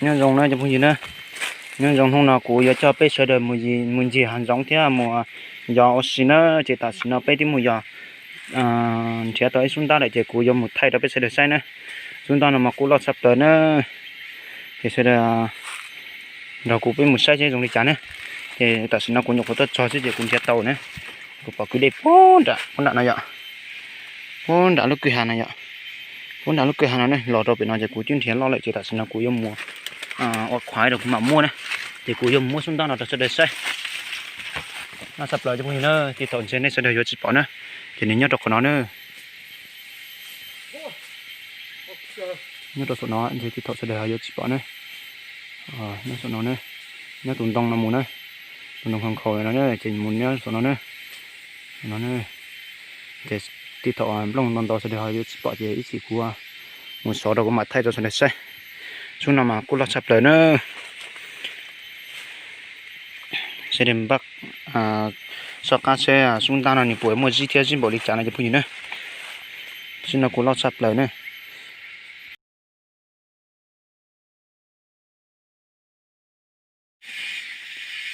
Nyob zoo na cov phooj ywg na, nyob zoo, hnub no kuv yuav coj peb sawv daws mus ncig hav zoov thiab mus yos ua si na. Ces tam sim no peb twb mus yos nrhiav tau ib xub ntab lawm ces kuv yuav mus thaij rau peb sawv daws saib na. Xub ntab no mas kuj loj tshaj plaws na. Ces sawv daws nrog kuv peb mus saib seb zoo li cas na. Ces tam sim no kuv nyuam qhuav tuaj txog xwb ces kuv nrhiav tau na. Kuv pom kwj dej puag nram, puag nram no yom, puag nram lub kwj ha no yom, puag nram lub kwj ha no ne los rau pem no ces kuv twb nrhiav loj lawm ces tam sim no kuv yuav mus ua qhuav rau kuv mam muab na. Ces kuv yuav mus muab xub ntab no rau sawv daws saib. Loj tshaj plaws cov phooj ywg na, tej thaum ntshe nej sawv daws yuav tsis pom na, ces nws nyob rau qhov no na. Nyob rau saum no ntshe tej thaum sawv daws yuav tsis pom na. Nyob saum no ne, nyob tus ntoo no mus na, tus ntoo khaus khaus no ces mus nyob saum no na. Ces tej thaum nplooj ntau ntau sawv daws yuav tsis pom ces ib chim kuv mus xov rau kuv mam thaij rau sawv daws saib. Xub no mas kuj loj tshaj plaws na. Sawv daws npaj soj qab seb xub ntab no nws puas muaj zib thiab zib npaum li cas no cov phooj ywg na. Xub no kuj loj tshaj plaws na.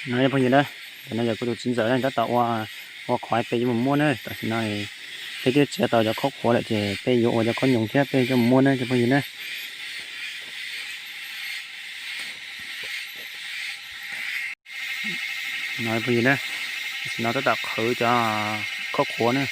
No cov phooj ywg na, tam no yog kuv tus txiv ntxawm na tab tom ua, ua qhuav peb yuav mus muab na. Tam sim no peb twb txiav tau cov khob qhuav lawm ces peb yuav ua cov khob nyoos thiab peb coj mus muab na cov phooj ywg na. No phooj ywg na, tam sim no tab tom qhwv cov khob qhuav na.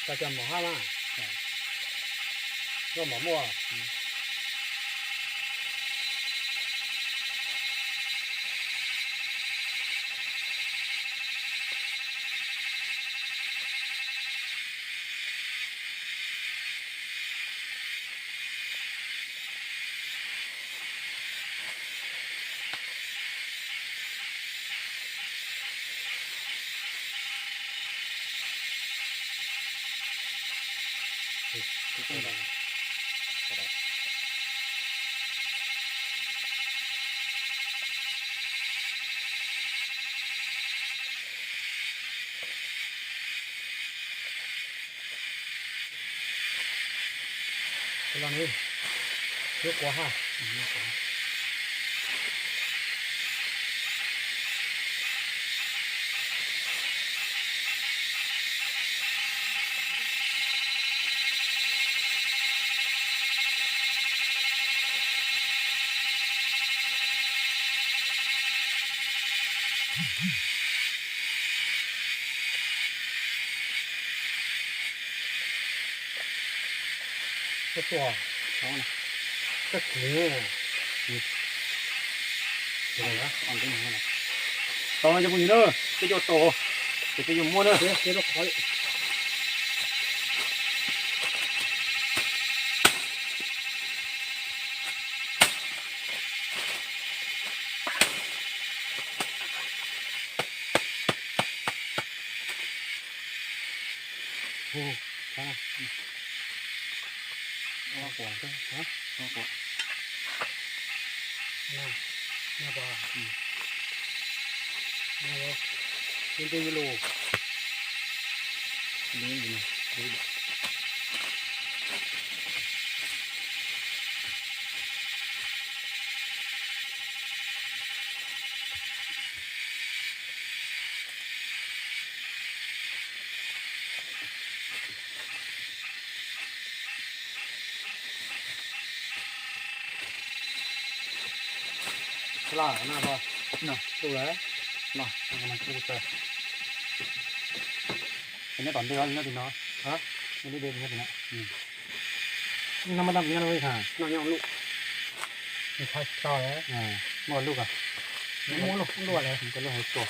Cov mom hab na, cov mom muaj. Tau no cov phooj ywg na, peb yuav tau, ces peb yuav muab na. Nyob tom ntej nyob tim no. Nyob tim no. No mas tau nyob lub, nyob lub. Muaj lub, muaj lub hais tuaj.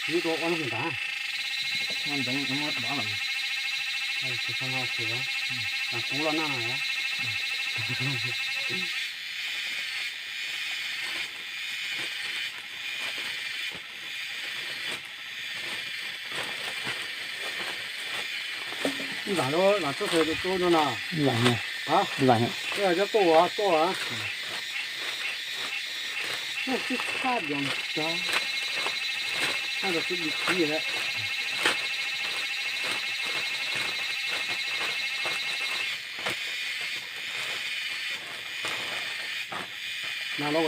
Ib tug ob lub ntawd, ntawd muab dov lawm. Tus xyoo no kuv, kuv los nag. Ib vam lub vam txoj xwm tus tub no na. Ib vam, ib vam. Coj tuaj tuaj. Tib txhaj dios tso, txhaj dios tib tib lawm. Na lub.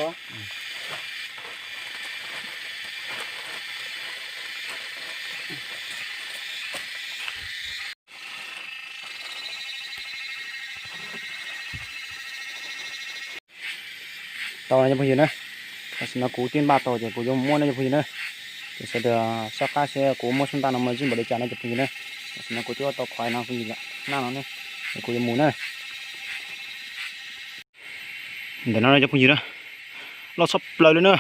Tau no cov phooj ywg na, tam sim no kuv twb npaj tau ces kuv yuav muab no cov phooj ywg na. Ces sawv daws soj qab seb kuv muab xub ntaj no mas zij npaum li cas no cov phooj ywg na. Tam sim no kuv twb ua tau qhov no phooj ywg, naj no ne, ces kuv yuav mus na. Ntawm no cov phooj ywg na, loj tshaj plaws li na,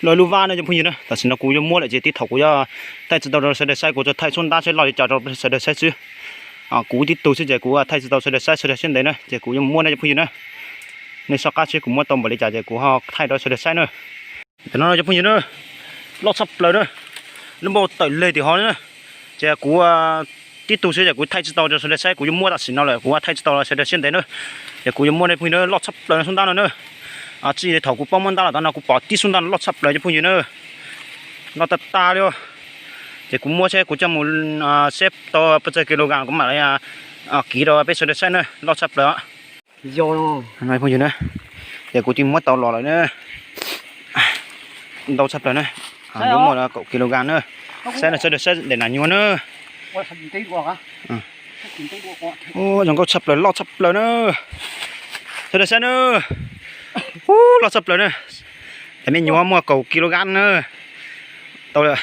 loj lub vaj no cov phooj ywg na. Tam sim no kuv yuav muab lawm ces tib thaum kuv yuav thaij tsis tau rau sawv daws saib, kuv tsuas thaij xub ntab seb loj li cas rau sawv daws saib xwb. Kuv tib tug xwb ces kuv thaij tsis tau sawv daws saib, sawv daws siab ntev na, ces kuv yuav muab no cov phooj ywg na. Nej soj qab seb kuv muab tau npaum li cas ces kuv ho thaij rau sawv daws saib na. Ntawm no cov phooj ywg na, loj tshaj plaws na, lub npau tawm leg tim hov na. Ces kuv tib tug xwb ces kuv thaij tsis tau rau sawv daws saib, kuv yuav muab tam sim no lawm kuv thaij tsis tau sawv daws siab ntev na. Ces kuv yuav muab no phooj ywg na, loj tshaj plaws xub ntab no na. Txij thaum kuv poob muab ntab los tom no kuv pom tib xub ntab loj tshaj plaws cov phooj ywg na. Loj tag tag li. Ces kuv muab seb kuv coj mus seb tau pes tsawg kilogram kuv mam li kiv rau peb sawv daws saib na, loj tshaj plaws. Phooj ywg na, ces kuv twb muab tau los lawm na. Ntau tshaj plaws na, yuav muaj kaum kilogram na. Saib no sawv daws saib daim nas nyuag na. Zoo nkauj tshaj plaws, loj tshaj plaws na. Sawv daws saib na. Ub, loj tshaj plaws na. Daim me nyuam muaj kaum kilogram na. Tau lawm.